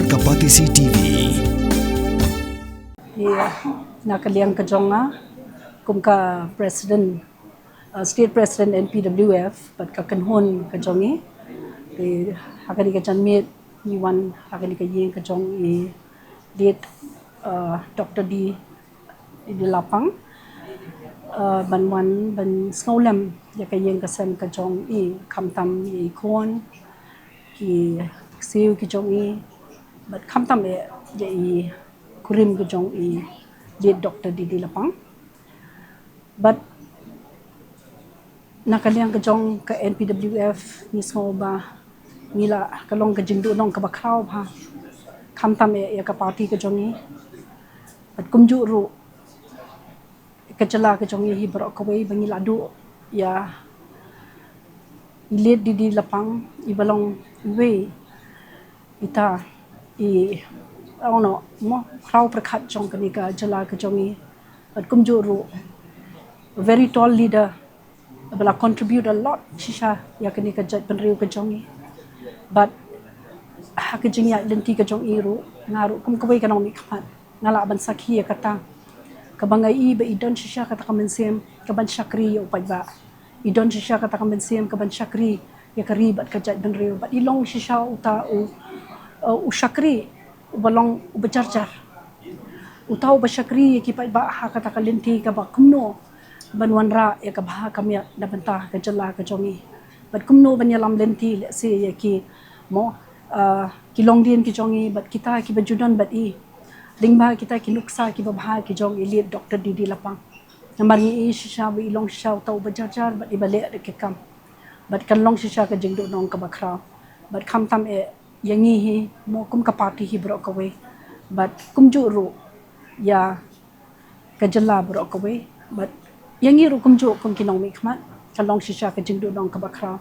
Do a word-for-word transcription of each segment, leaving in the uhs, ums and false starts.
Ka Batesi T V. Ïa, na ka liang ka jong nga kum ka president, uh, state president N P W F, bad ka kynhun ka jong i. Ïa, ha kane ka janmiet ngi wan ha kane ka ïing ka jong i late, uh, Doctor D Didi Lapang, uh, ban wan ban sngewlem ïa ka ïing ka sem ka jong i, khamtam ïa i khun, ki ksiew ki jong i, bad khamtam ïa, ïa i kurim ka jong i late Doctor Didi Lapang. Bad na ka liang ka jong ka N P W F ngi sngew ba ngi la ka long ka jingduhnong kaba khraw bha, khamtam ïa, ïa ka party ka jong i. Bad kumjuh ruh ka jylla ka jong i hi baroh kawei ba ngi la duh ïa i late Didi Lapang, iba long iwei ita i, I don't know, mo, khraw pyrkhat jong kane ka jylla ka jong i. Bad kumjuh ruh, a very tall leader, ba la contribute a lot shisha ïa kane ka jaitbynriew ka jong i. Bad ha ka jingïaid lynti ka jong i ruh, nga ruh kum kawei ka nongmihkhmat, nga lah ban sakhi ïa kata. Kaba nga i ba i don shisha kata ka mynsiem kaban shakri ïa u paidbah. I don shisha kata ka mynsiem kaban shakri ïa ka ri bad ka jaitbynriew. Bad i long shisha uta u, uh, u shakri uba long uba jar jar. Uta uba shakri ïa ki paidbah ha kata ka lynti kaba kumno ban wanrah ïa ka bha ka miat na bynta ka jylla ka jong i. Bad kumno ban ïalam lynti lehse ïa ki, mo, uh, ki longdien ki jong i bad kita kiba ju don bad i. Lyngba kita ki nuksa kiba bha ki jong i late Doctor Didi Lapang. Namar ngi i shisha ba i long shisha uta uba jar jar bad iba leh da ki kam. Bad kan long shisha ka jingduhnong kaba khraw. Bad khamtam eh ïa ngi hi, mo, kum ka party hi baroh kawei. Bad kumjuh ruh ïa ka jylla baroh kawei. Bad ïa ngi ruh kumjuh kum ki nongmihkhmat, kan long shisha ka jingduhnong kaba khraw.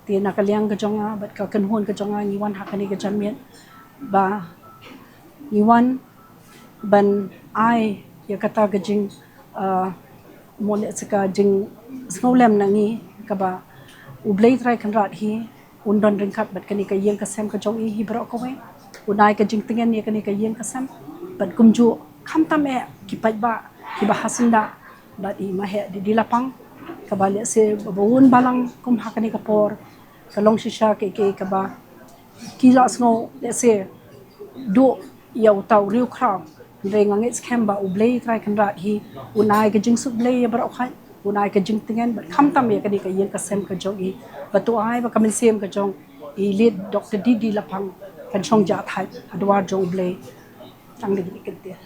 Te na ka liang ka jong nga bad ka kynhun ka jong nga ngi wan ha kane ka janmiet ba ngi wan ban ai ïa kata ka jing, uh, mo, lehse ka jingsngewlem na ngi kaba U Blei Trai Kynrad hi un don ryngkat bad kane ka ïing ka sem ka jong i hi baroh kawei. Un ai ka jingtngen ïa kane ka ïing ka sem bad kumjuh khamtam eh ki paidbah kiba ha syndah bad i Maheh Didi Lapang, kaba lehse ba un balang kum ha kane ka por, ka long shisha ka, ka, kaba ki la sngew lehse duh ïa uta u riewkhraw. Hynrei nga ngeit skhem ba U Blei Trai Kynrad hi un ai ka jingsuk Blei ïa baroh kawei, un ai ka jingtngen bad khamtam ïa kane ka ïing ka sem ka jong i. Bad to ai ba ka mynsiem ka jong i late Doctor Didi Lapang kan shong jah thait ha dwar jong U Blei. Tang da kine ki kyntien.